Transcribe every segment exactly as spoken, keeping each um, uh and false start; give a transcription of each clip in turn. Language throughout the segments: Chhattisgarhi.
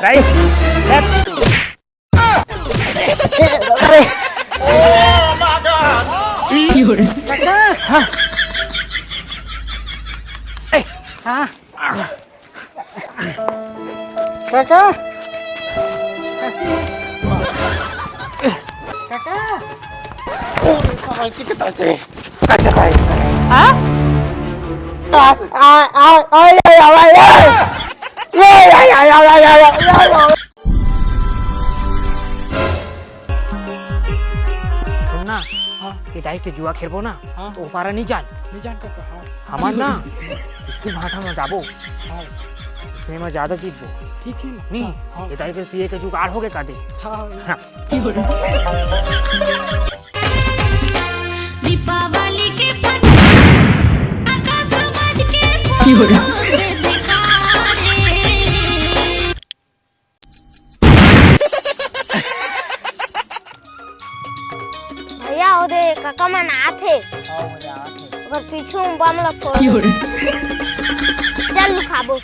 राइट। अरे। काका। हाँ। ए, हाँ। काका। काका। काका। हाँ? सुन ना, हाँ। ये दाई के जुआ खेलबो ना, हाँ। तो ओपारा नहीं जान। नहीं जान का, हाँ। हमन ना, स्कूल भाटा में जाबो। हाँ। उसमें मैं ज्यादा जीतबो। ठीक है ना? नहीं, हाँ, हाँ। ये दाई के पिए के जुगाड़ हो गए का दे? हाँ, हाँ। हाँ। दीपावली के पटाखा समझ के फोड़ दे बेकार रे। भैया, ओदे काका मन आथे। हाँ, ओदे आथे। ओकर पीछू में बम ला फोड़। चल, लुकाबो।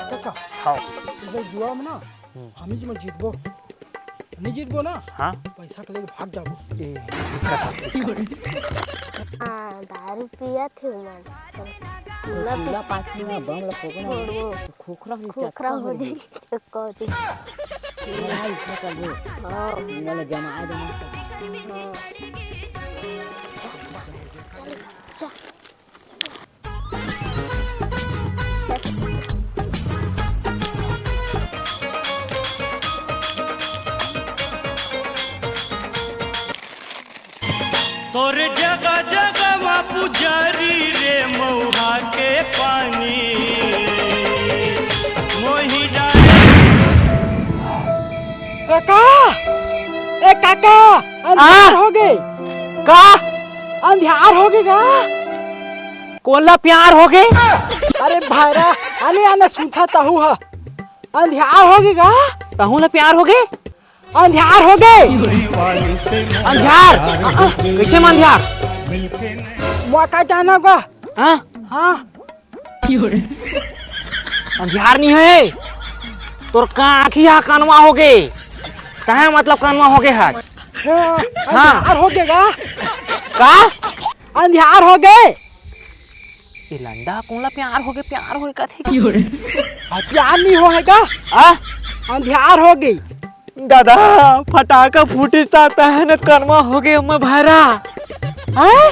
काका, हाँ। इधर जुआ में ना, हम्म। हम ही में जीतबो। नहीं जीतबो ना, हाँ। पैसा के लेके भाग जाबो। ए, दिक्कत है। हाँ, दारू पिया थे मन। पूरा पूरा पाछू में बम ला फोकना। वो, वो। खोखरा हो खोखरा हो जाई। चक्का हो जाई। नहीं, इसमें कर दो। हाँ। ये वाला जमा आ जाना। हाँ। चल, चल, चल। तोर जगह जगह मा पुजारी रे मऊहा के पानी मोही डारे। काका, ए काका, अंधियार आ? हो गए। का? अंधियार हो गए का? कोन ला प्यार हो गए? अरे भाईरा, आने आने सुनता तहू हा। अंधियार हो गए का? तहू ला प्यार हो गए? अंधियार हो गए। अंधियार? आ, आ, कैसे में अंधियार? मौका जाना का? हाँ? हाँ। अंधियार नहीं है, तोर का आँखी हा कनवा हो गए। तहे मतलब कनवा हो गए हा। हाँ, हाँ। अंधियार हो गए का? का? अंधियार हो गए। ये लंडा कोन ला प्यार हो गए, प्यार हो गए कथे की? आ, प्यार नहीं हो है का? आ? अंधियार हो गई। दादा, फटाका फूटिस ता तहे न कनवा हो गए मैं भैरा। हैं?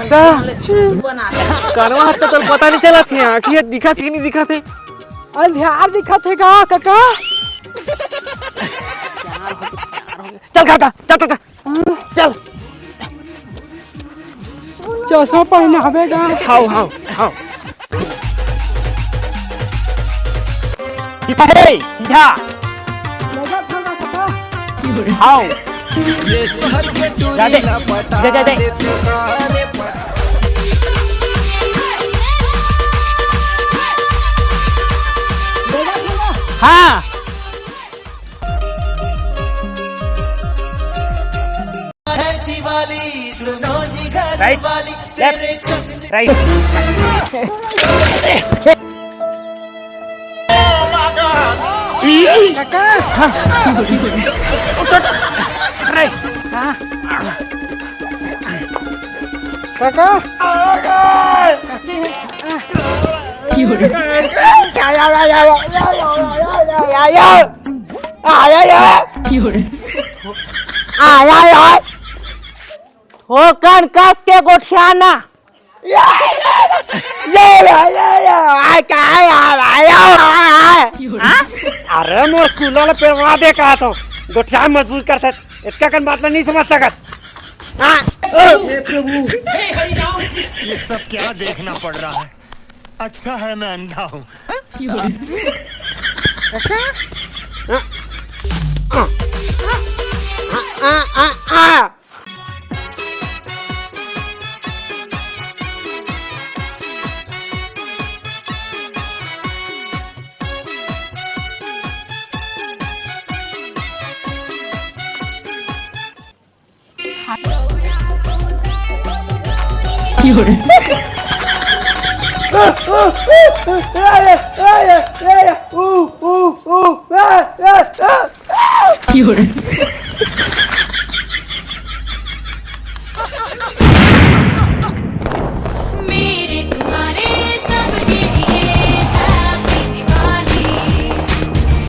दा, कनवा तो तोर पता नहीं चला थे, आँखी दिखा थे नहीं दिखा थे। अंधियार दिखा थे का, काका? चल घर जा, चल, चल, चल। चल। चश्मा पहनावे का। हाव, हाव, हाव। हे, जा। हाव। ये शहर के टूरी जा दे। ला पटा जा, जा दे। दे तू का रे पटा। हाँ। Right, left, right. काका। हाँ। उठ, उठ। राइट। हाँ। काका। आय, आय, आय। हो कन कस के गोठियाना। ये, ये, ये, ये, ये, आय, का, आय, आय, आय, आय, आय। हाँ? अरे मोर कुला ला पेरवा दे कहा तो। गोठिया मजबूत करते। इतका कन बात ला नहीं समझ सकत। हाँ। हे प्रभु, ये सब क्या देखना पड़ रहा है? अच्छा है मैं अंधा हूँ। अच्छा? आ, आ, आ।